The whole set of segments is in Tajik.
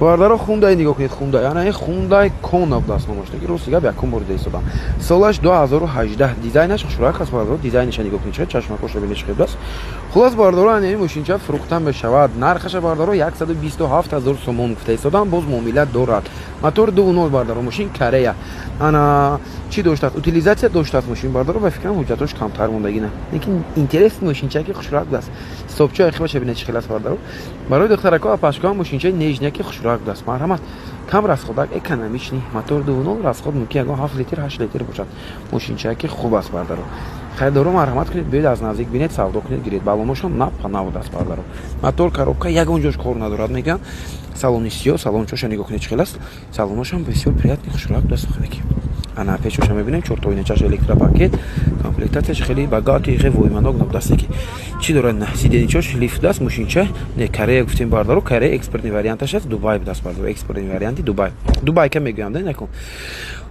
Бародаро, Хундай нигоҳ кунед, Хундай. Ана ин Хундай Кона будааст номаш. Ки рости гап, якум бор дида истодам. Солаш 2018, дизайнаш хушрак аст, бародаро, дизайниша нигоҳ кунед, чашмакоша бинед, чӣ будааст. Хулас, бародаро, ана ин мошинча фурӯхта мешавад. Нархаша, бародаро, 127 ҳазор сомон гуфта истодам, боз муомила дорад. Мотор 2.0, бародаро, мошин Корея. Ана чӣ доштааст? Утилизация доштааст мошин, бародаро, ба фикрам, ҳуҷҷатош камтар мондагӣ на. Лекин интересный мошинча ки хушрак будааст. Стопчо ахибаша бинед, чӣ хел аст, бародаро. Барои духтарако, апашкоам мошинчаи нежный ки хушрак будааст. Марҳамат, кам расходак, экономичный, мотор 2.0, расход мумкин ягон 7 литр, 8 литр бошад. Мошинчае ки хуб аст, бародаро. Харидоро, марҳамат кунед, биёед, аз наздик бинед, савдо кунед, гиред. Балоношам нап набудааст, бародаро. Мотор, коробка ягон ҷош кор надорад, мегӯянд. Салони сиёҳ, салончоша нигоҳ кунед, чӣ хел аст. Салоношам бисёр приятный, хушрак будааст. Ки ана пешоша мебинем, чортоиначаш электропакет, комплектацияш хеле богатый, хеле войманок набудааст. Ки чӣ дорад? Сиденьечош лифт аст. Мошинча не Корея гуфтем, бародаро, Корея экспортный варианташ аст, Дубай будааст, бародаро, экспортный варианти Дубай, Дубайка мегӯям да накун.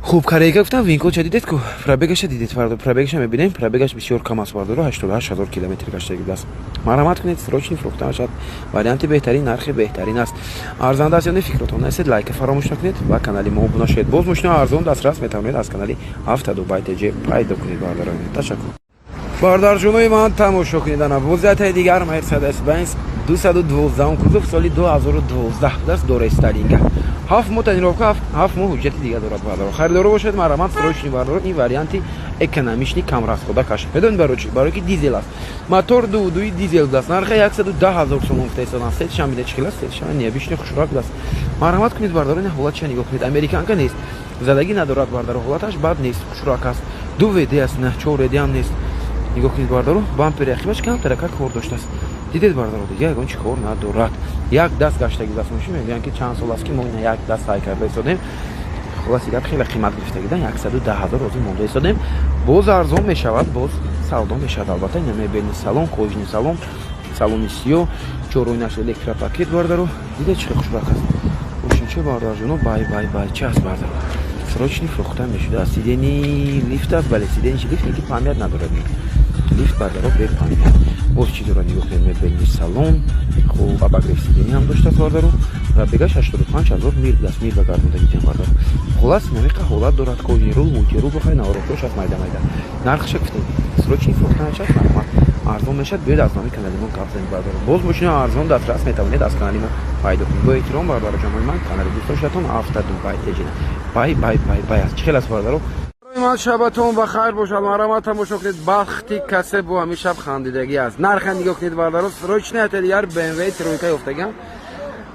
Хуб, Корейка гуфтам, винкодша дидед ку, пробегаша дидед, пробегаша мебинем, пробегаш бисёр кам аст, бародаро, 88 ҳазор километр гаштаги будааст. Марҳамат кунед, срочный фурӯхта мешавад. Варианти беҳтарин, нархи беҳтарин аст. Арзанда аст ё не, фикротон нестед, лайка фаромӯш накунед ва канали мо обуна шавед. Боз мошинаи арзон дастрас метавонед аз канали Авто Дубай ТЖ пайдо кунед, бародарони. Ташаккур. Бародарҷонои ман, тамошо кунед, ана вазъияти дигар, Мерседес Бенз 212 кузов, соли 2012 будааст, дорестайлинга, 7 моҳ тонировка, 7 моҳ ҳуҷҷати дига дорад, бародаро. Харидоро бошед, марҳамат, срочный, бародаро. Ин варианти экономичный, камрасхода каш. Медонед барои чӣ? Барои ки дизел аст, мотор 2.2 дизел будааст. Нарха 110 ҳазор сомон гуфта истодам. Сетшам бида, чӣ хел аст, сетшам необычный, хушрак будааст. Марҳамат кунед, бародаро. Ин ҳолатша нигоҳ кунед, американка нест, задагӣ надорад, бародаро, ҳолаташ бад нест, хушрак аст. Ду ВД аст, на чор ВД ҳам нест. Нигоҳ кунед, бародаро, бампери ақибаш камтарака кор доштааст, дидед, бародаро, дига ягон чӣ кор надорад. Як даст гаштаги даст мошин, мегӯянд, ки чанд сол аст, ки мо ина як даст сай карда истодем. Хулоси гап, хеле қимат гирифтагидан, 110 ҳазор розӣ монда истодем. Боз арзон мешавад, боз савдо мешавад, албатта. Ина мебельный салон, кожаный салон, салони сиёҳ, чоройнаш электропакет, бародаро. Дидед, чӣ хушбахт аст мошинча, бародарҷоно. Бай, бай, бай, чи аст, бардаро? Срочный фурӯхта мешудааст. Сиденье лифт аст, бале, сиденье лифт, ки память надорад лифт, бардаро, бе память. Боз чӣ дорад? Нигоҳ кунед, мебельный салон, хуб, обогрев сиденье ҳам доштааст, бардаро. Пробегаш 85 ҳазор мил будааст, мил ба гардондагиҷан, бардаро. Хулас, намиқа ҳолат дорад. Кожаный рул, мультирул, бихай, наворотош аст майда майда. Нархша гуфтем, срочный фурӯхта мешавад, марҳамат, арзон мешавад. Биёед, аз номи канали мо гап занед, бардаро. Боз мошина арзон дастрас метавонед аз канали мо пайдо кунед. Бо эҳтиром, бародарҷонои ман, канали дӯстдоштатон Авто Дубай Теҷина. Бай, бай, бай, бай аст, чӣ хел аст, бардаро? Ман шабатон ба хайр бошад. Марҳамат, тамошо кунед, бахти касе бо ҳамин шаб хандидагӣ аст. Нарха нигоҳ кунед, бардаро, срочный ателияр БМВ тройка ёфтагиам.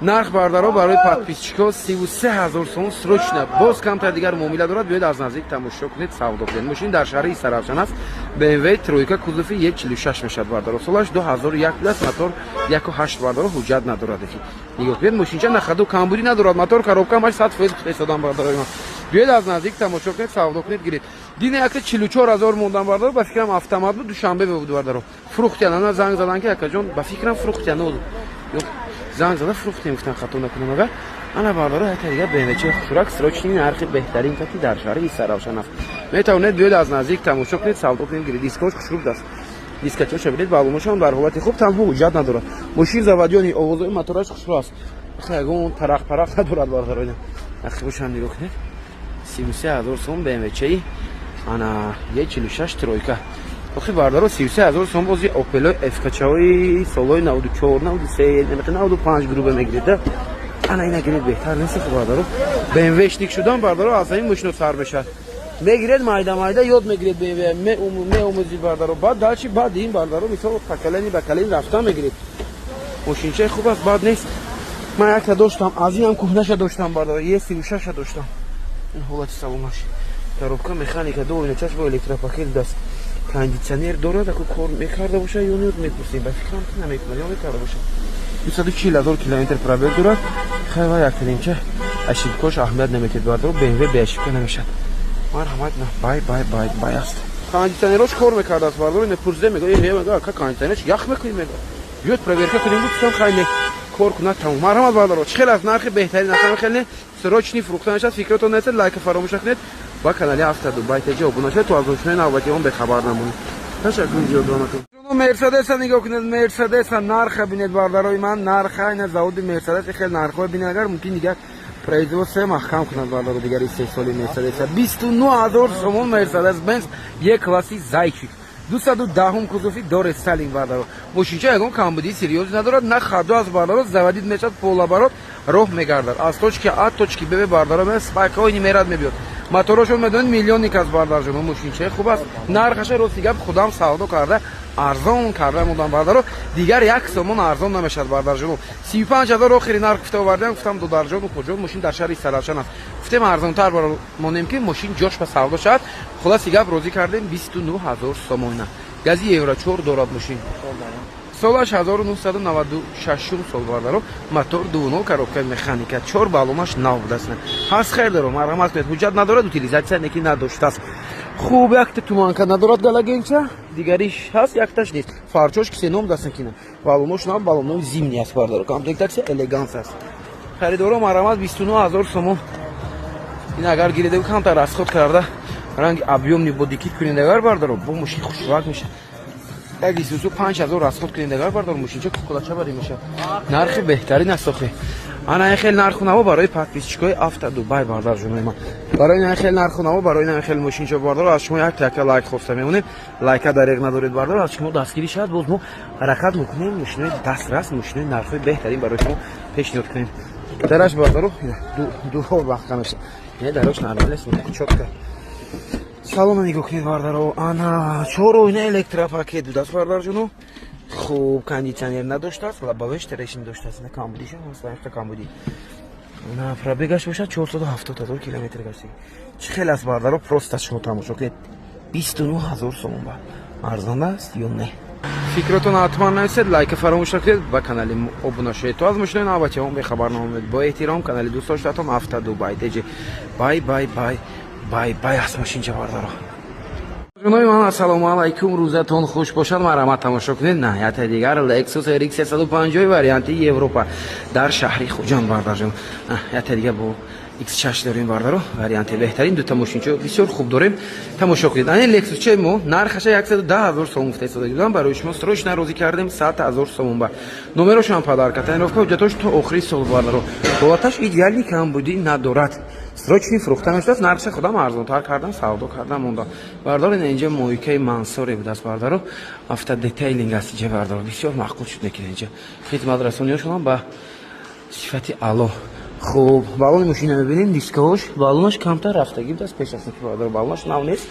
Нарх, бардаро, барои подписчикҳо 33 ҳазор сомон, срочно, боз камтар дигар муомила дорад. Биёед, аз наздик тамошо кунед, савдо кунед. Мошин дар шаҳри Истаравшан аст. БМВ тройка, кузови Е46 мешавад, бардаро. Солаш 2001 будааст, мотор 1.8, бардаро, ҳуҷҷат надорад. Нигоҳ кунед, мошинча на ходу камбудӣ надорад, мотор, коробка ҳамаш 100% гуфта истодам, бардарои ман. Биёед, аз наздик тамошо кунед, савдо кунед, гиред. Дине якта 44 ҳазор мондан, бардаро, ба фикрам, автомат буд, Душанбе буд, бардаро, фурӯхтиян. Ана занг задан, ки акаҷон, ба фикрам, фурӯхтиян, занг зада фурӯхтем, гуфтан, хато накунам агар. Ана, бардаро, якта дига БМВчи хушрак, срочный, нархи беҳтарин кати дар шаҳри Истаравшан аст. Метавонед биёед, аз наздик тамошо кунед, савдо кунед, гиред. Дискош хушрӯб даст, дискачоша бинед, балоношам дар ҳолати хуб, танҳо ҳуҷҷат надорад. Мошин заводённый, овозои мотораш хушрӯ аст, ягон тарақ парақ надорад, бардаро. Ақибошам нигоҳ кунед. 33 ҳазор сом БМВчаи ана Е46 тройка. Охи, бардаро, 33 ҳазор сом бози Опело ФКчаҳои солҳои 94, 93, 95 грубо мегиред. Ана ина гиред, беҳтар нест, бардаро? БМВшник шудан, бардаро, аз ҳамин мошино сар мешавад. Мегиред, майда майда ёд мегиред, БМВ меомӯзид, бардаро. Баъд дальше, баъд ин, бардаро, мисол, поколение ба поколение рафтан мегиред. Мошинчаи хуб аст, бад нест. Ман якта доштам, аз инам кӯҳнаша доштам, бардаро, Е36-ша доштам. Ин ҳолати саломаш, коробка механика, ду ойначаш бо электропакет даст, кондитсионер дорад. Аку кор мекарда боша ё не, мепурсем. Ба фикрам, ки намекунад ё мекарда боша. 240 ҳазор километр пробег дорад. Хайва, якталинча ошибкош аҳамият наметед, бардаро, БМВ беошибка намешад. Марҳамат, на бай, бай, бай, бай аст. Кондитсионерош кор мекардааст, бардаро. Мепурсиде, мега: «Ака, кондитсионерш ях мекунӣ?» Мега: «Биёд, проверка кунем». Гуфтам: «Хай, не, кор кунад, тамом». Марҳамат, бардаро, чӣ хел аст нархи беҳтарин? Аст хеле, срочный фурӯхта мешавад. Фикротон нестед, лайка фаромӯш накунед ва канали Авто Дубай ТЖ обуна шавед, то аз мошинои навбати он бехабар намонед. Ташаккури зиёд. Мерседеса нигоҳ кунед, Мерседеса нарха бинед, бардарои ман, нарха. Ина заводи Мерседес хел нархҳо бинед, агар мумкин дигар производство маҳкам кунад, бардаро. Дигар истеҳсоли Мерседеса 29 000 сомон. Мерседес Бенз Е класси зайчик, 210-ум кузови, дорестайлинг, бардаро. Мошинча ягон камбудии серьёзӣ надорад, на ходу аст, бардаро. Заводить мешавад, полоборот роҳ мегардад, аз точки А точки Б, бардаро, спокойно мерад, мебиёд. Моторошон медонед, миллионник аст, бардарҷоно. Мошинчаи хуб аст. Нархаша, рости гап, худам савдо карда, арзон карда мудам, бардаро. Дигар як сомон арзон намешавад, бардарҷоно. 35 000 охири нарх гуфта овардем. Гуфтам, додарҷону хуҷон, мошин дар шаҳри Саравшан аст, гуфтем, арзонтар монем, ки мошин ҷош ба савдо шавад. Хулоси гап, розӣ кардем, 29 000 сомона. Гази евро 4 дорад мошин. Солаш 1996 сол, бардаро. Мотор 2.0, коробкаи механика, чор баллонаш нав будааст. Ҳаст, хер даро, марҳамат кунед. Ҳуҷҷат надорад, утилизация неки надоштааст. Хуб, якта туманка надорад, галогенча, дигариш ҳаст, якташ нест. Фарчош ксеном дастакина, баллонош нав, баллонои зимний аст, бардаро. Комплектация элеганс аст. Харидоро, марҳамат, 29 000 сомон. Ин агар гирида, камтар расход карда, ранги объёмный бодикит кунед агар, бардаро, бо мошин хушрак мешавад. Як Исусу 5000 расход кунед агар, бардор, мошинча кукулача барӣ мешавад. Нархи беҳтарин аст охи. Ана ин хел нарху наво барои подписчикои Авто Дубай, бардар ҷонои ман. Барои ин хел нарху наво, барои ин хел мошинча, бардор, аз шумо як така лайк хоста мемонем. Лайка дареғ надоред, бардор, аз шумо дастгирӣ шавад. Боз мо ҳаракат мекунем, мошинои дастрас, мошинои нархҳои беҳтарин барои шумо пешниҳод кунем. Дараш, бардаро, дуҳо вақта мешавад. Не, дарош нормал нест, чётко. Салона нигоҳ кунед, бардаро. Ана чор оина, электропакет будааст, бардарҷоно. Хуб, кондитсионер надоштааст, лобовой трещин доштааст. На камбудиша ҳаст, камбудӣ. На пробегаш бошад 470 000 километр гаштагӣ. Чӣ хел аст, бардаро? Просто шумо тамошо кунед. 29 000 сомон ба арзон аст ё не? Фикротон ҳатман нависед, лайка фаромӯш накунед, ба канали обуна шавед, то аз мошинои навбатиҳон бехабар намонед. Бо эҳтиром, канали дӯстдоштаатон Авто Дубай теҷи. Бай бай бай бай бай аст мошинча, бардаро. Ҷонои ман, ассалому алайкум, рӯзатон хуш бошад. Марҳамат, тамошо кунед. Наҳияти дигар Lexus RX 350 варианти Европа дар шаҳри Хуҷанд, бардарҷон. Яте дигар бо X6 дорем, бардаро, варианти беҳтарин. Дута мошинчо бисёр хуб дорем, тамошо кунед. Ани Lexus че мо нархаша 110 ҳазор сомон гуфта истода будам, барои шумо срочно розӣ кардем, 100 ҳазор сомон ба. Номерошам подарка, тонировка, ҳуҷҷатош то охири сол, бардаро. Ҳолаташ идеальный, камбудӣ надорад. Срочный фурӯхта мешудааст. Нархша худам арзонтар кардам, савдо кардам, мондам, бардаро. Ина инҷа мойкаи Мансоре будааст, бардаро. Автодетейлинг аст инҷа, бардаро. Бисёр маъқул шуд, лекин инҷа хизматрасониҳошонам ба сифати аъло. Хуб, баллони мошина мебинем, дискаош, баллонаш камтар рафтагӣ будааст пеш аз ки, бардаро, баллонаш нав нест.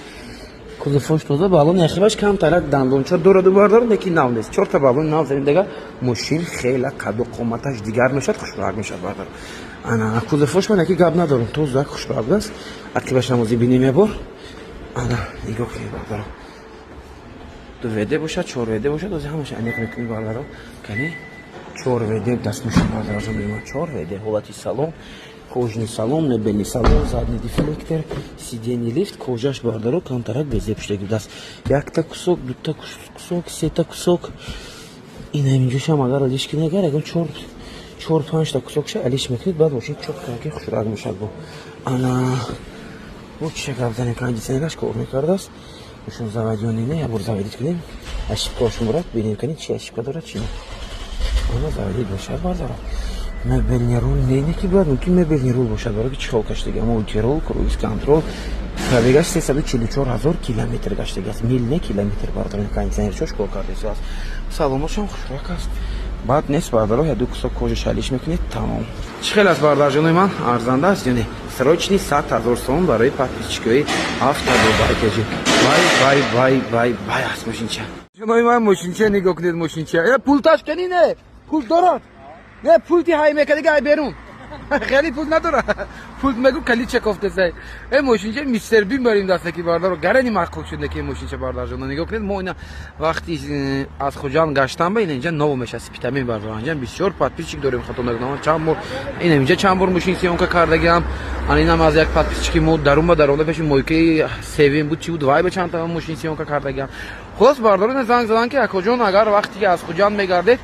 Кузовош тоза, баллони ахибаш камтарак дандонча дораду, бардаро, лекин нав нест. Чорта баллони нав занем дага, мошин хела қаду қоматаш дигар мешавад, хушрак мешавад, бардаро. Ана кузовош ман яки гап надорам, тоза, хушрак будааст. Ақибаш намози бинем ябор. Ана нигоҳ кунед, бардаро. Ду ВД бошад, чор ВД бошад, ози ҳамаша аниқ мекунем, бардаро. Кани, чор ВД даст мошин, бардаро. Чор ВД, ҳолати салон, кожаный салон, мебельный салон, задний дефлектор, сиденье лифт, кожаш, бардаро, камтарак безеб шудаги будааст. Якта кусок, дута кусок, сета кусок. Ина инҷошам агар алиш кунед, агар ягон чор панҷта кусокша алиш мекунед, баъд мошин чётко хушрак мешавад. Бо ана бо чиша гап занем? Кондитсионераш кор мекардааст. Мошин заводённый не, ябор заводить кунем, ошибкаошон бурад, бинем, кани чи ошибка дорад, чи не. Ана заводить бошад, бардаро. Мебельный руль не, ки бояд мумкин мебельный руль бошад, барои ки чехол каштаги, мультируль, круиз контроль. Пробегаш 344 000 километр гаштаги аст, мил не, километр, бардаро. Кондитсионерчош кор кардааст, салоношам хушрак аст, баъд нест, бардаро. Я ду кусок кожа шалиш мекунед, тамом. Чӣ хел аст, бардарҷонои ман, арзанда аст ё не? Срочный 100 000 сомон барои подписчикои Авто Дубай теҷи. Бай бай бай бай бай аст мошинча. Ҷонои ман, мошинча нигоҳ кунед, мошинча. Э, пулташ кани? Не, пул дорад, не, пулти ҳай мекардига, ай берун хеле пул надорад. Пул мегу, калича кофтесай. Э, мошинча Мистер Бин барим дастаки, бардаро. Гарани маъқул шуд неки мошинча, бардарҷоно. Нигоҳ кунед, мо ина вақти аз Хуҷанд гаштан ба ина инҷа нов меша Спитамен, бардаро. Инҷа бисёр подписчик дорем, хато накунам, чанд бор ина инҷа чанд бор мошин съёмка кардагиам. Ана инам аз як подписчики мо дарун ба даронда пеши мойкаи севим буд, чи буд, вай ба чанд та мошин съёмка кардагиам. Хулос, бардаро, ина занг задан, ки акоҷон, агар вақте ки аз Хуҷанд мегардед,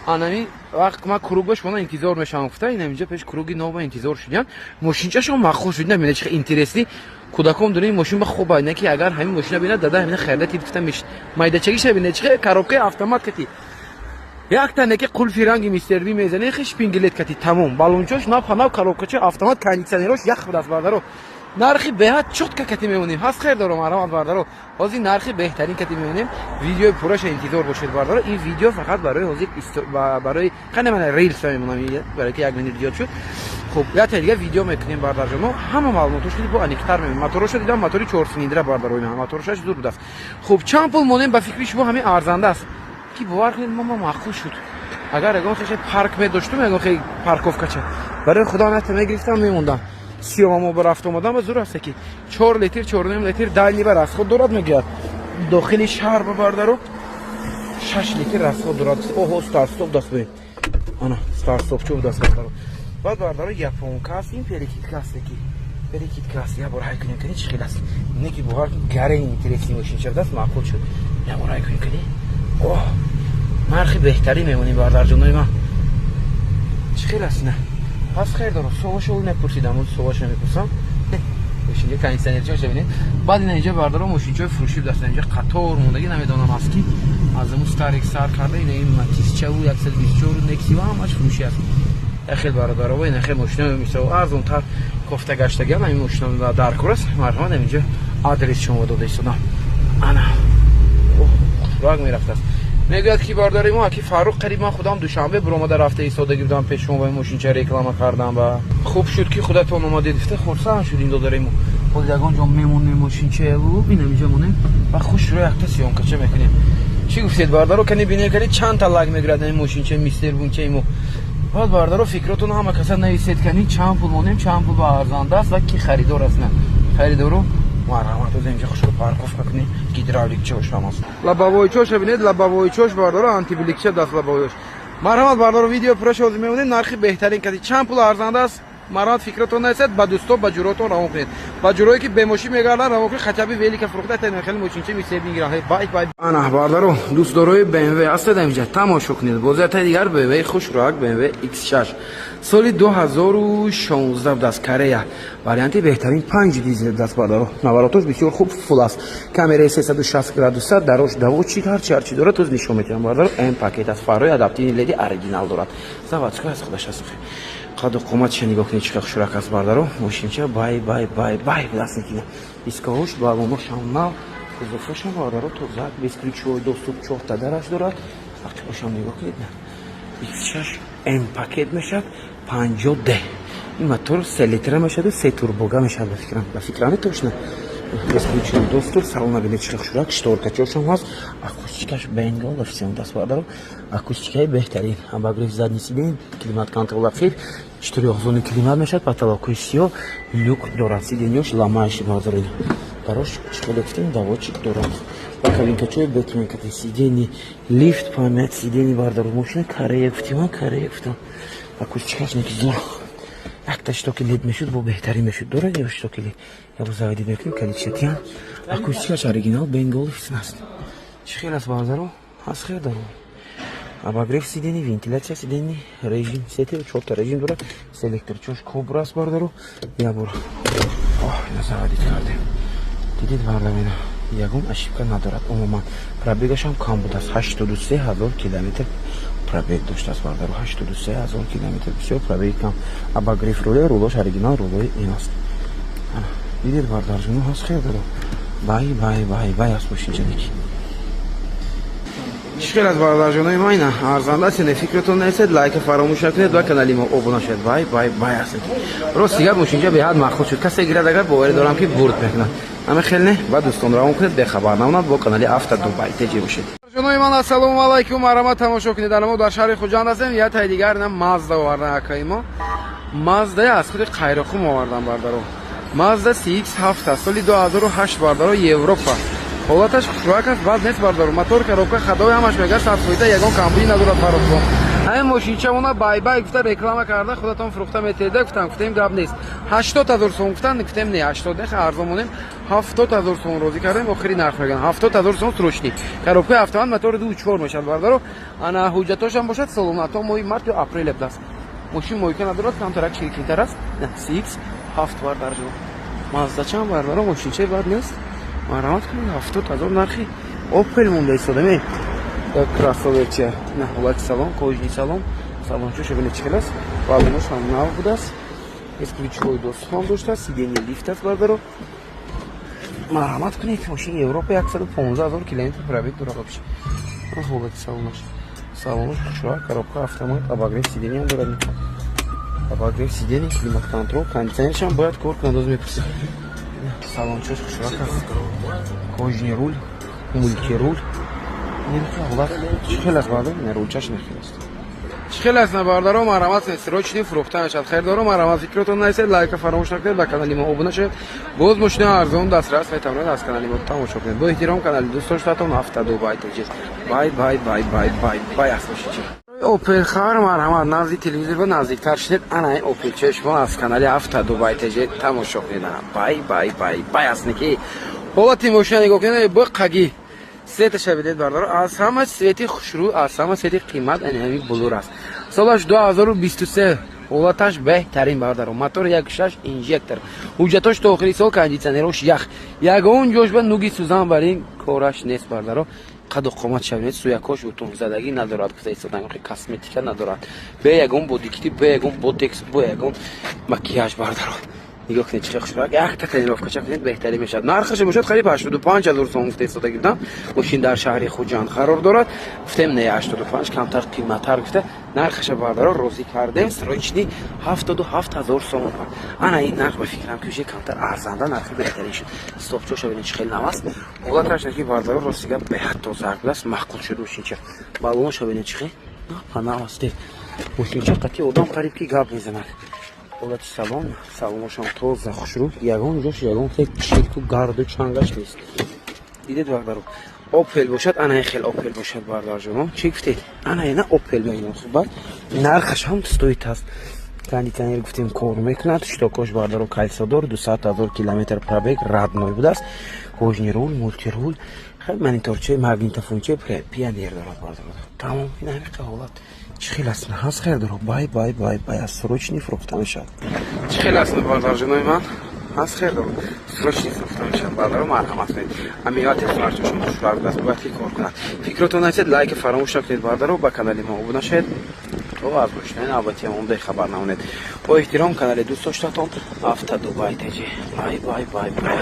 анами. Вақт ман круг ба шумо интизор мешавам, гуфта, ин инҷа пеш круги нова интизор шудиян. Мошинчашон махул шуд, намена чи интересный. Кӯдаком дорем, мошин ба хуба, не ки агар ҳамин мошина бинад, дада, ҳамина харида тип, гуфта меш. Майдачагиша бинед, чи коробкаи автомат кати. Якта неки қулфи ранги мистерби мезане, хи шпинглет кати, тамом. Балончош нав нав, коробкачи автомат, кондиционерош ях будаст, бардаро. Нархи беҳад чётко кати мемонем. Ҳаст хер дорам, марҳамат, бардаро. Ҳозир нархи беҳтарин кати мемонем. Видеои пурраша интизор бошед, бардаро. Ин видео фақат барои ҳозир, барои қане мана рилс мемонам, барои ки як минут зиёд шуд. Хуб, якта дига видео мекунем, бардарҷоно. Ҳама маълумотош ки бо аниқтар мемонем. Моторошо дидам, мотори чорсилиндра, бардаро, моторошаш зур будааст. Хуб, чанд пул монем, ба фикри шумо ҳамин арзанда аст? Ки бовар кунед, ма маъқул шуд. Агар ягон хеше парк медоштум, ягон хе парковкача барои худо ната мегирифтам, мемондам. Сиёмамо ба рафт омадан ба зур аст, ки 4 литр, 4,5 литр дальний ба расход дорад, мегӯяд. Дохили шаҳр ба, бардаро, 6 литр расход дорад. Оҳо, старт-стоп даст бе, ана старт-стоп чо даст, бардаро. Баъд, бардаро, японка аст, ин перекидка аст, ки перекидка аст. Я бор ҳай кунем, кани чӣ хел аст. Не ки бовар кун, гаре интересный мошинча даст, маъқул шуд. Я бор ҳай кунем, кани. Оҳ, нархи беҳтарин мемонем, бардарҷонои ман. Чӣ хел аст ина? Пас хер дорам, солашо мепурсидам, солашо мепурсам. Мошинча кондиционерчаша бинед. Баъд ина инҷа, бардаро, мошинчаи фурӯшӣ будаст. Инҷа қатор мондагӣ, намедонам аст ки аз аму старик сар карда, ина ин Матизчаву 124 Нексива ҳамаш фурӯшӣ аст. Яхел, бародаро, ина хел мошина мисол арзонтар кофта гаштагиам, ҳамин мошина дар кор аст. Марҳамат, инҷа адрес шумо дода истодам. Ана хушрак мерафтааст. Мегӯяд ки бародари мо, аки Фаррух, қариб ман худам Душанбе буромада рафта истодаги будам пеш шумо ба мошинча реклама кардам, ба хуб шуд ки худатон омадед, гуфта, хурсанд шудим додари мо. Боз ягон ҷо мемонем мошинчаеву инам инҷа монем ва хушро якта съёмкача мекунем. Чӣ гуфтед, бардаро? Кани бинем, кани чанд та лайк мегирад ин мошинча мистер бунчаи мо. Баъд, бардаро, фикротон ҳама каса нависед, кани чанд пул монем, чанд пул ба арзанда аст ва ки харидор аст. На харидору, марҳамат, оз инҷа хушро парковка кунем. Гидравлик чошам аст, лобовой чоша бинед, лобовой чош, бардаро, антибликча даст лобовой. Марҳамат, бардаро, видео пурраша ҳозир мемонем. Нархи беҳтарин кади чанд пул арзанда аст, марҳамат, фикратон нависед, ба дӯсто, ба ҷуротон равон кунед, ба ҷурое ки бемошин мегарданд равон кунед. Хотя бы велика фурӯхта та хеле мошинча мисеб мегиранд. Бай бай. Ана, бардаро, дӯстдорои BMW ҳастед, инҷа тамошо кунед. Бозията дигар BMW хушроак, BMW X6 соли 2016 даст, Корея, варианти беҳтарин, 5 дизел даст, бардаро. Наворотош бисёр хуб, фул аст, камераи 360 градуса, дарош доводчик, ҳарчи ҳарчи дорад, тоз нишон метиҳам, бардаро. М пакет аст, фарҳои адаптивный леди оригинал дорад, заводской аз худаш аст. Қаду қоматша нигоҳ кунед, чӣ хушрак аст, бардаро. Мошинча бай бай бай бай даст мекунад. Дискаҳош, балоношам нав, кузовошам, бардаро, тоза, бесключевой доступ, чорта дараш дорад. Ақибошам нигоҳ кунед. X6 М пакет мешавад, 50 Д. Ин мотор 3 литра мешаваду се турбога мешавад, ба фикрам, ба фикрам точно. Бесключевой доступ, салона бинед, чӣ хушрак, шторкачошам ҳаст, акустикаш Bang & Olufsen даст, бардаро, акустикаи беҳтарин, обогрев задний сидень, климат контроль ахир, четырёхзонный климат мешавад, потолокҳои сиёҳ, люк дорад, сиденьёш ламаиш, бардаро, дарош чӣ хеле гуфтем, доводчик дорад ва кабинкачои Бэтмен кати, сиденье, лифт, память сиденье, бардаро. Мошина Корея гуфтем, Корея гуфтам, акустикаш неки зор. Якта щиток лед мешуд, бо беҳтарин мешуд. Дорад ё щиток лед, ябо заводить мекунем, калитшатиам. Акустикаш оригинал Bang Olufsen аст. Чӣ хел аст, бардаро? Ҳаст хел даро. Обогрев сидений, вентиляция сидений, режим сете, чорта режим дорад, селектор чош кобра аст, бардаро. Ябор ина заводить кардем, дидед, бардаро, ина ягон ошибка надорад умуман. Пробегашам кам будааст, 83 000 километр пробег доштааст, бардаро, 83 000 километр, бисёр пробеги кам. Обогрев руля, рулош оригинал, рулои ин аст. Дидед, бардарҷоно, ҳаст хел даро. Бай бай бай бай аст мошинчаники. Чӣ хел аз, бародарҷонои ма, ина арзанда аст? Фикратон несед, лайка фаромӯш накунед ва канали мо обуна шавед. Бай бай бай аст. Рост дигар, мошинча беҳад махсус шуд. Касе гирад агар, боварӣ дорам ки бурд мекунад. Ҳама хел не ва дӯстон равон кунед, бехабар намонад. Бо канали Авто Дубай теҷи бошед. Ҷонои ман, ассалому алайкум, марҳамат, тамошо кунед. Мо дар шаҳри Хуҷанд ҳастем. Я тай дигар ина Мазда овардан акаи мо. Мазда аз худи Қайроқум овардан, бардаро. Мазда CX-7 аст, соли 2008, бардаро, Европа. Ҳолаташ хушрӯак аст, бад нест, бардаро. Мотор, коробка, ходовой ҳамаш мега 100%, ягон камбудӣ надорад. Фарохсон Ҳамин мошинчамона бай-бай гуфта, реклама карда, худатон фурӯхта метеда гуфтам. Гуфтем, гап нест. 80 000 сом гуфтан, гуфтем, не, 80 не, арзон монем. 70 000 сом розӣ кардем, охири нарх мегӯянд. 70 000 сом, срочный, коробкаи автомат, мотори 2,4 мешавад, бардаро. Ана ҳуҷҷатошам бошад солона, то моҳи март ё апрел будааст. Мошин мойка надорад, камтарак чиркинтар аст. CX ҳафт, бардарҷон, Маздачам, бардаро, мошинчаи бад нест. Марҳамат кунед, 70 000 нархи Опел монда истода. Кроссоверча на, ҳолати салон, кожаный салон, салончоша бинед, чӣ хел аст. Балонош ҳам нав будааст, бесключевой доступ ҳам доштааст, сиденье лифт аст, бардаро. Марҳамат кунед, мошини Европа, 115 000 километр пробег дорад. Вообще, ҳолати салонаш, салонаш хушроа, коробка автомат, обогрев сиденье ҳам дорад, обогрев сиденье, климат контроль, кондиционершам бояд кор кунад, оз мепурсем. Салончош хушрак аст, кожаный руль, мультируль. Ҳолат чӣ хел аст, бардар? Рулчаш нехел аст, чӣ хел аст, на, бардаро? Марҳамат, срочный фурӯхта мешавад. Хайрдоро, марҳамат, фикротон нависед, лайка фаромӯш накунед, ба канали мо обуна шавед. Боз мошина арзон дастрас метавонед аз канали мо тамошо кунед. Бо эҳтиром, канали дӯстдоштатон Ҳафтаду Бай Теҷи. Бай, бай, бай, бай, бай, бай. Аст мошинча Опел хар, марҳамат, назди телевизор ба наздиктар шудед. Ана Опелчаи шумо аз канали Ҳафтаду Бай Теҷи тамошо кунед. Бай, бай, бай, бай. Аст, ки ҳолати мошина нигоҳ кунед, биқаги цветаша бидед, бардаро. Аз ҳама цвети хушрӯ, аз ҳама цвети қимат ани ҳамин булур аст. Солаш 2023, ҳолаташ беҳтарин, бардаро. Мотор 1,6 инжектор, ҳуҷҷатош то охири сол, кондитсионерош ях, ягон ҷош ба нуги сӯзан бар ин кораш нест, бардаро. Қаду қомат шавед, суякош утунзадагӣ надорад, гуфта истодан, косметика надорад, бе ягон бодикити, бе ягон ботекс, бе ягон макияж, бардаро. Нигоҳ кунед, чӣ хушрак. Якта тонировкача кунед, беҳтарин мешавад. Нархаша бошад қариб 85 000 сом гуфта истода гирдам. Мошин дар шаҳри Хуҷанд қарор дорад. Гуфтем, не, 85 камтар қиматтар гуфта, нархаша, бардаро, розӣ кардем. Срочный, 77 000 сом. Ана ин нарх, ба фикрам, ки уже камтар арзанда, нархи беҳтарин шуд. Стопчоша бинед, чӣ хел нав аст. Ҳолаташ ки, бардаро, рости гап, беҳад тоза будааст, маъқул шуд мошинча. Балоноша бинед, чӣ хел нав аст. Мошинча қатъи одам қариб ки гап мезанад. Ҳолати салон, салоношам тоза, хушрӯ, ягон ҷош ягон хел чирку гарду чангаш нест. Дидед, бардаро? Опел бошад, ана хел Опел бошад, бардарҷоно. Чӣ гуфтед? Ана ина Опел мегирам. Хуб, нархаш ҳам стоит аст. Кондитсионер гуфтем, кор мекунад, щитокош, бардаро, колесодор, 200 000 километр пробег, родной будааст, кожаный руль, мультируль, мониторче, магнитофонче, Пионер дорад, бардаро. Тамом, ин ҳамиқа ҳолат чӣ хел аст? Ҳаст, хайрдоро. Бай, бай, бай, бай. Аз срочный фурӯхта мешавад. Чӣ хел аст, бардарҷонои ман? Ҳаст, хайрдоро, срочный фурӯхта мешавад. Бардаро, марҳамат кунед. Ҳамиёти хунарчошон хушбард аст, бояд ки кор кунад. Фикротон нависед, лайка фаромӯш накунед, бардаро, ба канали мо обуна шавед, то аз мошинаи навбатиам бехабар намонед. Бо эҳтиром, канали дӯстдоштатон Ҳафтаду Бай Теҷи. Бай, бай, бай, бай.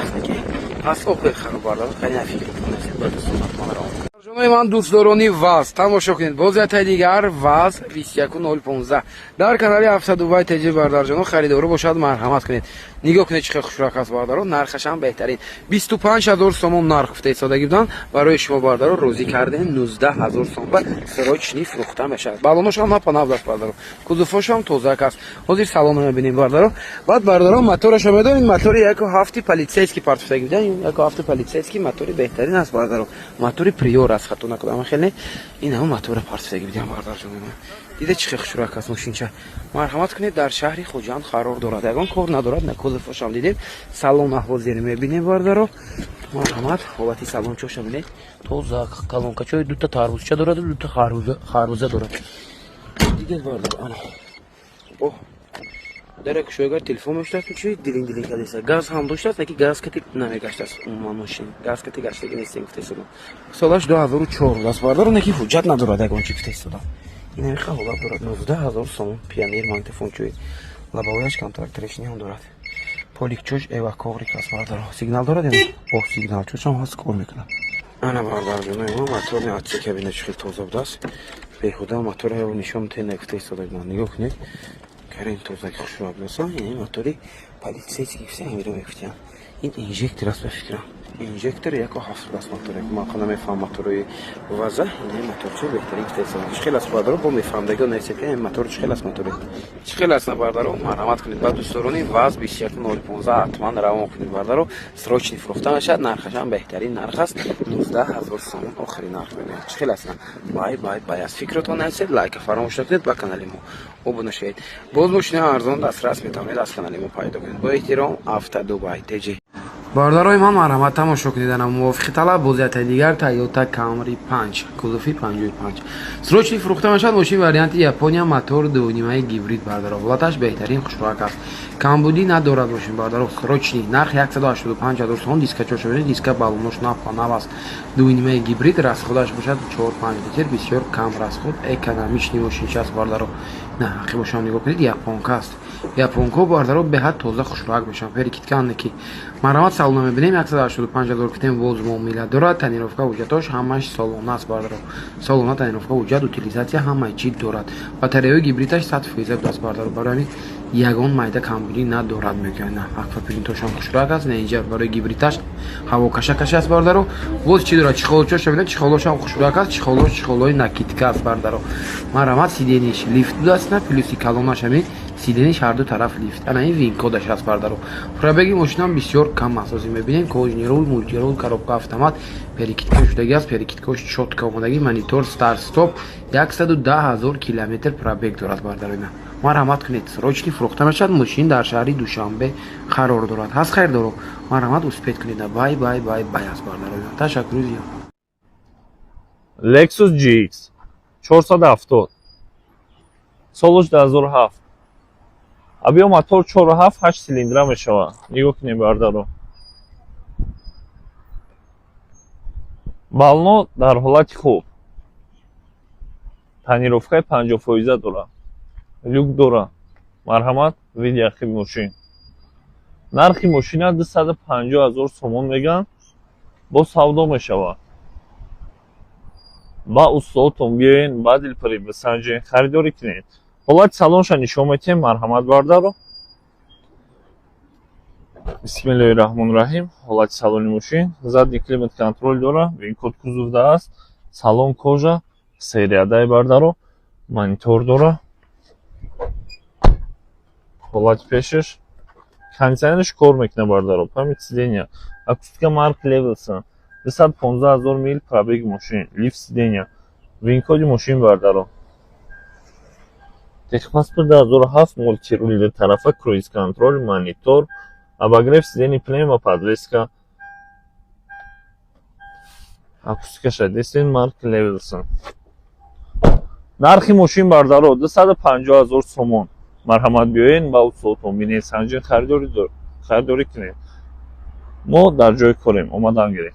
Ҳаст Опел харо, бардаро, каня фикротон нависед, ба дӯстонатон равон. Ҷонои ман, дӯстдорони ВАЗ, тамошо кунед. Боз яктаи дигар ВАЗ 21015 дар канали Ҳафтадубай Теҷи. Бардарҷоно, харидору бошад, марҳамат кунед. Нигоҳ кунед, чӣ хел хушрак аст, бардаро. Нархашам беҳтарин, 25 000 сомон нарх гуфта истодаги буданд. Барои шумо, бардаро, розӣ кардем, 19 000 сом ба срочный фурӯхта мешавад. Балоношам напанав аст, бардаро, кузовошам тозак аст. Ҳозир салонро мебинем, бардаро. Баъд, бардаро, моторашо медонед, мотори 1,7 полицейский партофтаги буданд. 1,7 полицейский мотори беҳтарин аст, бардаро. Мотори Приор аст, хато накунам, хеле ин ҳама мотора партофтаги буданд, бардарҷон. Дида, чӣ хел хушрак аст мошинча. Марҳамат кунед, дар шаҳри Хуҷанд қарор дорад, ягон кор надорад. На, кузовошам дидем, салона ҳозир мебинем, бардаро. Марҳамат, ҳолати салончоша бинед, тоза, колонкачои дута тарбузча дорад, дута харбуза дорад. Дидед, бардаро? Ана, оҳ, дар кушоягар телефон мештааст, чи дилин дилин кадеса. Газ ҳам доштааст, леки газ кати намегаштааст. Умуман мошин газ кати гаштаги нест, гуфта истодам. Солаш 2004 аст, бардаро, неки ҳуҷҷат надорад, ягон чи гуфта истодам. Ин ҳамиқа ҳолат дорад. 19 000 сомон. Пионер, магнитофончои, лобовояш камтарак трещина дорад, поликчош эваковрик аст, бардаро. Сигнал дорад, о, сигналчошам ҳаст, кор мекунад. Ана, бардарҷонои мо, моторни отсек кабина чӣ хел тоза будааст. Беҳуда мотора нишон тена гуфта истода. Нигоҳ кунед, карин тозаки хушрӯ будааст. Ин мотори Полицейский все ҳамиро мегуфтиям. Ин инжектор аст, ба фикрам, инжектор 1,7 аст моторе. Ман хона мефаҳмам моторои ВАЗа. Ин моторча беҳтарин китайсо. Чӣ хел аст, бародаро? Бо мефаҳмдагио нависед, ки ин мотор чӣ хел аст, мотори чӣ хел аст. Бародаро, марҳамат кунед ба дӯстдорони ВАЗ 21 015, ҳатман равон кунед, бародаро. Срочный фурӯхта мешавад, нархашам беҳтарин нарх аст, 19 000 сомон охири нарх мегӯяд. Чӣ хел аст? Бай, бай, бай аст. Фикротон нависед, лайка фаромӯш накунед, ба канали мо обуна шавед. Боз мошинаи арзон дастрас метавонед аз канали мо пайдо кунед. Бо эҳтиром, Авто Дубай ТЖ. Бародарои ман, марҳамат, тамошо кунед. Ана, мувофиқи талаб бозияти дигар Тойота Камри 5, кузови 55, срочный фурӯхта мешавад. Мошин варианти Япония, мотор дунимаи гибрид, бардаро. Ҳолаташ беҳтарин, хушроак аст, камбудӣ надорад мошин, бардаро. Срочный нарх 185 ҳазор сомон. Дискачоша бинед, диска, балонош нав аст. Дунимаи гибрид, расходаш бошад 4-5 литр, бисёр кам расход, экономичный мошинча аст, бардаро. На, ҳақи бошам, нигоҳ кунед, японка аст. Японко, бардаро, беҳад тоза, хушроак мешаванд, перекидка ки. Марҳамат, салона мебинем. 185 ҳазор кутем, боз муомила дорад. Тонировка, ҳуҷҷатош ҳамаш солона аст, бардаро. Солона, тонировка, ҳуҷҷат, утилизация, ҳамаи чӣ дорад. Батареяи гибридаш 100% будааст, бардаро. Барои ҳамин ягон майда камбудӣ надорад, мегӯянд. На, аквапринтошам хушроак аст. На, инҷа барои гибридаш ҳавокашакаш аст, бардаро. Боз чӣ дорад? Чехолчоша бинед, чехолошам хушроак аст. Чехолош чехолои накидка аст, бардаро. Марҳамат, сиденьиш лифт будааст. На, плюси калонаш ҳамин сиденьиш, ҳарду тараф лифт. Ана, ин вин-кодаш аст, бардаро. Пробеги мошинам бисёр кам аст, ҳозир мебинем. Кожаный рул, мультирул, коробка автомат, перекидка шудагӣ аст, перекидкаош чётко омадагӣ, монитор, старт стоп. 110 000 километр пробег дорад, бардарои ман. Марҳамат кунед, срочный фурӯхта мешавад. Мошин дар шаҳри Душанбе қарор дорад. Ҳаст хайрдоро, марҳамат, успеть кунед. Бай, бай, бай, бай аст, бардарои ман. Ташаккури зиёд. Lexus GX 470, солаш 2007, объём мотор 4,7, 8 силиндра мешавад. Нигоҳ кунед, бардаро, бално дар ҳолати хуб, тонировкаи 50 фоиза дорад, люк дорад. Марҳамат, види ақиби мошин. Нархи мошина 250 000 сомон мегӯянд, боз савдо мешавад. Ба устодтон биёен, ба дилпурӣ бисанҷен, харидорӣ кунед. Ҳолати салонша нишон метиҳем. Марҳамат, бардаро. Бисмиллоҳи раҳмони раҳим. Ҳолати салони мошин: задний климат контроль дора, вин-код кузовда аст, салон кожа, сериядай, бардаро, монитор дора. Ҳолати пешаш, кондитсионераш кор мекунад, бардаро, память сидения, акустика марк Левелсон. 215 000 мил пробеги мошин, лифт сидения, вин-коди мошин, бардаро. Техпаспорт 2007, мультирули тарафа, круиз контроль, монитор, обогрев сидений, пневмо подвеска, акустикаша десен, марк Левелсон. Нархи мошин, бардаро, 250 000 сомон. Марҳамат, биёен, ба устодтон бинед, санҷин, харидорӣ кунед. Мо дар ҷои корем, омадан гирем.